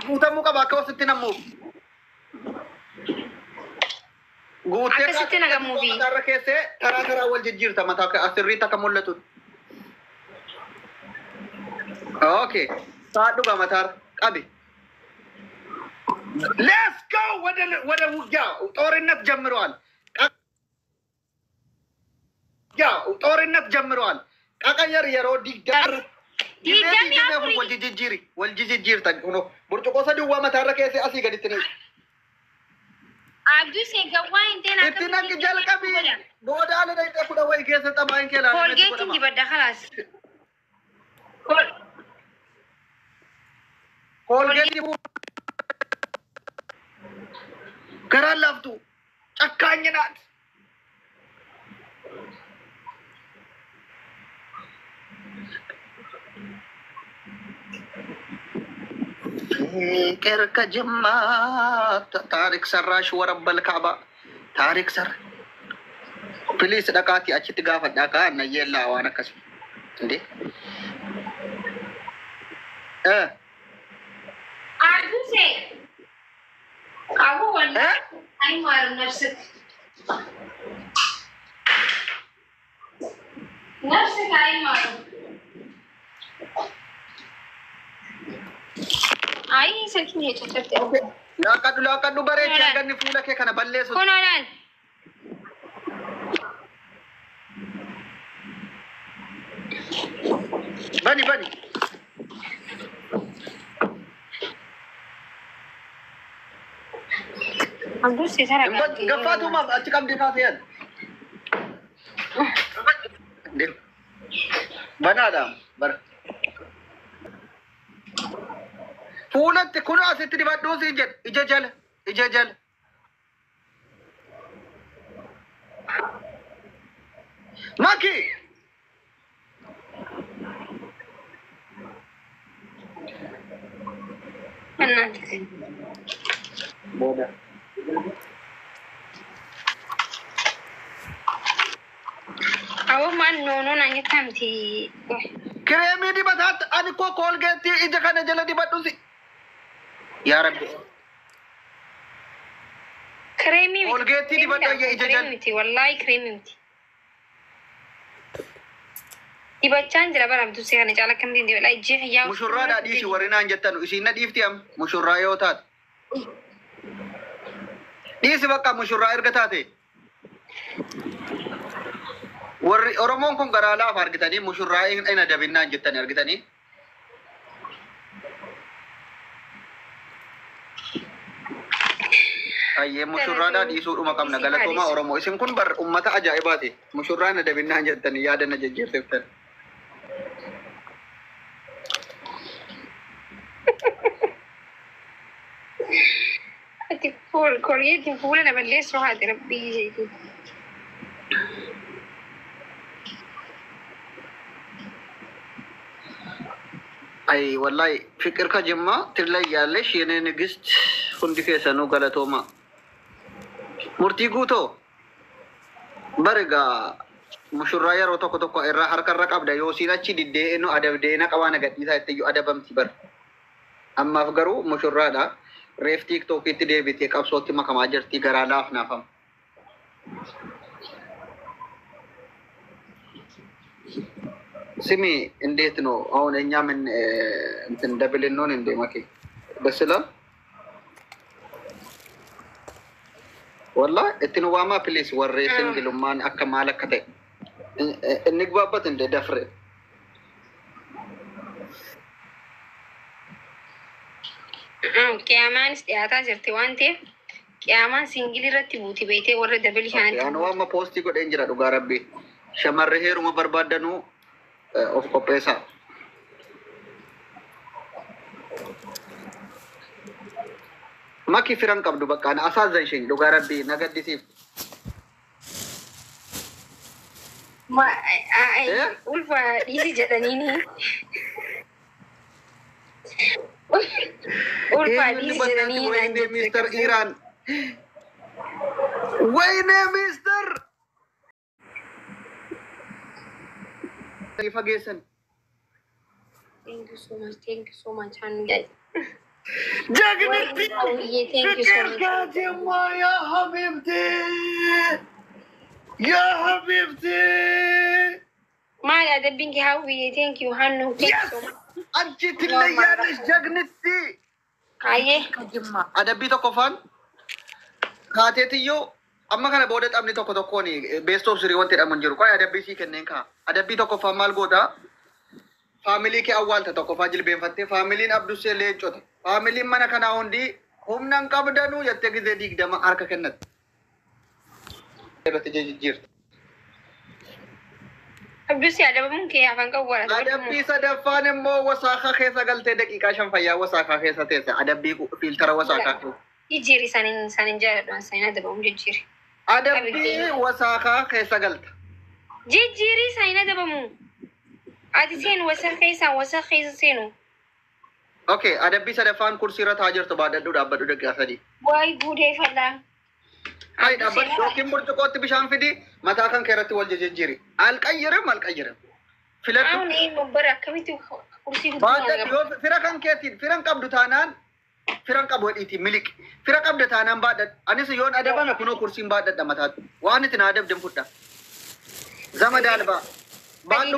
Guutamuu qaba akka wasitti nammuuf. Guuttee Akkasitti nagamuufi. Mataarra keessee karaa karaa wal jijjiirta mataa asirriitti akka mul'atu. Okay. Sa'a dhugaa mataarra qabi. Let's go ወደ ውጊያ ጦርነት ጀምረዋል። ጦርነት ጀምረዋል። ቀቀየር የሮ ዲጋር 24. ወልጅጅሪ ወልጅጅጅር ሁኖ burcuqqoo sadii waa mataarra keessee asii gaditti ni Abduu see gawwaa hin ta'in itti naqi jalqabi booda ala dhaqxee kudha wayi keessa xabaayin kee laalee Koolgeetiin dibadda khalaas. Koolgeetii garaan laaftu cakkaanyi naat. Qeerka jimmaa taarik sarraash warabbal kaaba taarik sarra. Piliis dhaqaatii achitti gaafadhaa kaa na yeellaa waan akkasii. Indee? Eh. Abduu see. Abu wallahi አይማርም ነፍስክ ነፍስክ አይማርም። አይ ስልኪን እየጨጨብጥ Laaqadhu laaqadhu bareechi arganni fuula kee kana balleessu. Kunoo laal. Bani bani. Abduu see tara Gaffaatumaaf achi qabdee kaasee yaad. Banaadha bara. Fuulatti kun asitti dibadhuu siin jedhe ija jala ija jala. Maki. እናትህ Booda. አዎ ማን ነው ነው ናኝታምቲ Kireemii dibataatti ani koo koolgeettii ija kana jala dibadhu si. Yaa Rabbi. ክሬሚ Koolgeettii dibadhu ayya ija jala. miti wallahi kireemii miti dibachaan jira bara Abduu see kana caala akkamitti dibadha ijji xiyyaa Mushurraadhaa dhiisi warri naan jettanu isiin na dhiifti am mushurraa yoo taate. Dhiisi bakka mushurraa erga taate. Warri Oromoon kun garaa laafa argitanii mushurraa hin adabinnaan jettani argitanii. Ayyee mushurraadhaa dhiisuudhuma qabna galatoomaa Oromoo. Isin kun bar ummata ajaa'ibaati. Mushurraa hin adabinnaan jettanii yaada na jajjeerteeftan. Ati koolgeettiin fuula na balleessu haati rabbii isheetiin. Ay wallahi ፍቅር ከጅማ ትለያለሽ የኔ ንግስት hundi keessanuu galatooma. Murtii guutoo barigaa mushurraa yeroo tokko tokko irraa harkarra qabda yoo siin achi diddee nu adabdee na qabaa na gadhiisaa itti iyyuu adabamti bar. Ammaaf garuu mushurraadha. Reef tiiktookiitti deebitee qabsootti makamaa jirti garaa laaf naafama. ስሚ እንዴት ነው አሁን እኛ ምን እንትን double እንሆን እንዴ? መኬ ደስ ይላል ወላ ittiin waamaa please warree singilummaan akka maal akka ta'e እንግባበት እንደ ደፍሬ Qiyamaanis dhiyaataa jirti waan ta'eef qiyaamaan single irratti buuti beetee warra double kanatti. Anu amma post godheen jira dhugaa rabbii shamarri heeruma barbaaddanuu of qopheessaa. Maki firan qabdu bakka ana asaazan dhugaa rabbii na gaddisiif. Ulfa dhiisi jedhaniini. Ulfa dhiisi jedhanii. ወይኔ ሚስተር ኢራን ወይኔ ሚስተር fageessan. Thank you so much. Thank you so much. Hannu. Jagnitti Hawwiyyee, thank you so ፍቅር much. ከጅማ ያ ሀቢብቲ ያ ሀቢብቲ። Maali adabbiin kee, Hawwiyyee? Thank you, Hannu, thank you Yes! so much. አንቺ ትለያለሽ jagnitti. Hayyee. Adabbii tokkoffaan kaateetiyyuu amma kana booda taphni tokko tokkoon best of three wanti jedhamu hin jiru. Qoy, adabbii sii kenneen kaa. Adabbii tokkoffaan maal goota? Family kee awwaalta tokkoffaa jilbeenfattee, faamiliin Abdussee leencota. Faamiliin mana kanaa hundi humna hin qabdanuu jettee gizee 20 harka kennatte. Irratti jijjiirta. Abdusi, adabamuun kee afaan qabu wara. Adabbii sadaffaan immoo wasaakaa keessa galtee daqiiqaa 5 fayyaa wasaakaa keessa teesse. Adabbii filtera wasaakaa keessa. Jijjiiri, isaaniin jaaladhu, isaaniin adabamu jijjiiri. Adabbii wasaakaa keessa galta. Jijjiiri, isaaniin adabamu. Ati seenu wasa keessa, wasa keessa seenu. Okay, adabbii sadaffaan kursii irra taa'aa jirtu baadhadhu dhaabbadhu daqiiqaa 3. Waay guudee fadhaa. Kai, dhaabbadhu yookiin burcuqootti bishaan fidi, mataa kan kee irratti wal jijjiiri. Alqayyirim alqayyirim. Filadhu. Aawun eenyu bara akkamitti kursii guddoo? Baadhadhu, yoo fira kan keetiin fira hin qabdu taanaan fira hin qabu hedhiitii miliqi. Fira qabda taanaan baadhadhu. Anis yoon adabame kunoo kursiin baadhadha mataatti. Waan itti na adabden fudha. Zama daalbaa. Baadhu.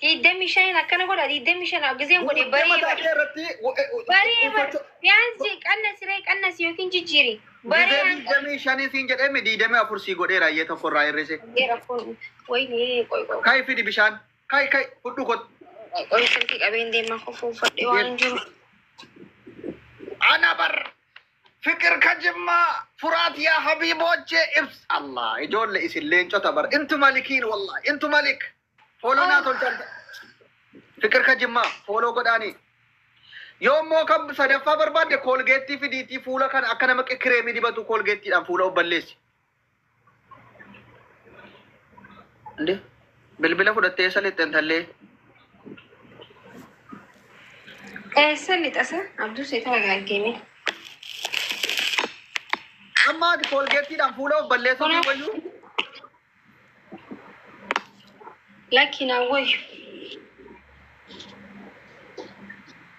25 akkana godha, 25 gizeen godhe baree. Mataa kee irratti Baree bara yaansi qanna siree qannasi yookiin jijjiiri. Gizee Baree. 25 siin jedhee 24 sii godheera, iyyee tokko irraa hir'ise. Wayii, qoy qoy. Kai, fidi bishaan. Kai, kai, fudhu kot. Qoy, silkii qabeen deemaa kofoo uffadhee waan hin jiru. Ana bar ፍቅር ከጅማ ፍራት ያ ሀቢቦቼ ibs Allah ijoollee isin leencota bar intu malikiin wallah intu malik follow naa tolchan. ፍቅር ከጅማ follow godhaanii. Yoommoo kan sadaffaa barbaadde koolgeettii fidiitii fuula kana akka nama kireemii dibatu koolgeettiidhaan fuula of balleessi. Inde bilbila fudhattee eessa lixxe intallee? Eessa lixasa? Abduu seetara gaaggeeme. Amma ati koolgeettiidhaan fuula of balleessuu fi wayyuu? Lakki, naan wayyu.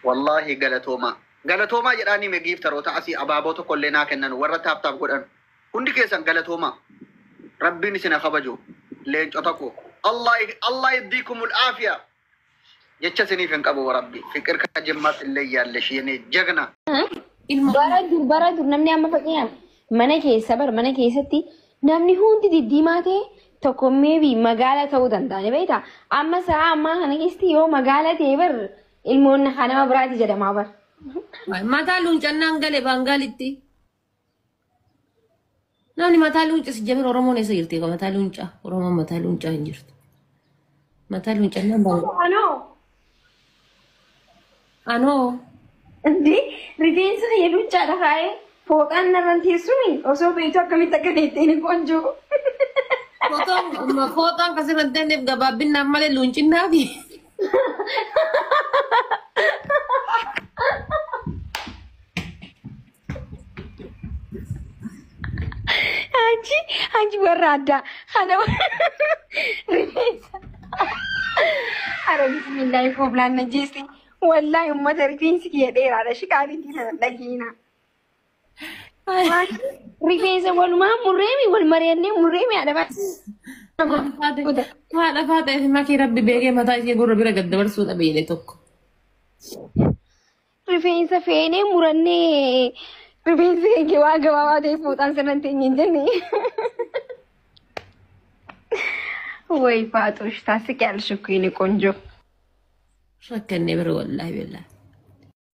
Wallaahi galatoomaa. Galatoomaa jedhaanii mee giiftaroota asii abaaboo tokko illee naa kennan, warra tap tap godhan. Hundi keessan galatoomaa. Rabbiin isin haa kabaju. Leencota koo. Allah Allah yiddiikumul aafiya. Jecha isiniif hin qabu rabbi. ፍቅር ከጅማት ትለያለሽ የኔ ጀግና. Bara dur namni amma fakkeenyaaf mana keessa bar mana keessatti namni hundi diddiimaa ta'e tokko maybe magaala ta'uu danda'a, ni beektaa? Amma sa'a ammaa kana keessatti yoo magaala ta'e bar ilmoon nama biraati jedhamaa bar. Mataa luuncannaan gale Baangaalitti. Namni mataa luunca si jabir Oromoon eessa jirti? Mataa luuncaa. Oromoon mataa luuncaa hin jirtu. Mataa luuncannaan Baangaal. Anoo. Anoo. Indi rifeensa kiyya luuncaadha kaa'ee fooxaan narraan teessumi osoo beektu akkamitti akka deetteen qoonjoo. Fooxaan kasirra hin teenyeef gabaabbinnaaf malee luuncinaafi. Anchi warra addaa kana rifeensa. Ara bismillaahi, fooblaan na jeesse. Wallaahi uummata, rifeensi kiyya dheeraadha, shiqaariitii sana dhageena. Rifeensa walumaa murreemi, wal mari'annee murreemi haadha. Haadha faatee fi makii rabbi beekee mataa ishee gurra bira gad dabarsuu dhabeele tokko. Rifeensa feenee murannee, rifeensi keenya waan gabaabaa ta'e fuudhaan sanan teenye hin jenne. ወይ ፋጦሽ፣ ታስቂያለሽ እኮ የኔ ቆንጆ። Rakkannee bira, wallaahi billaahi.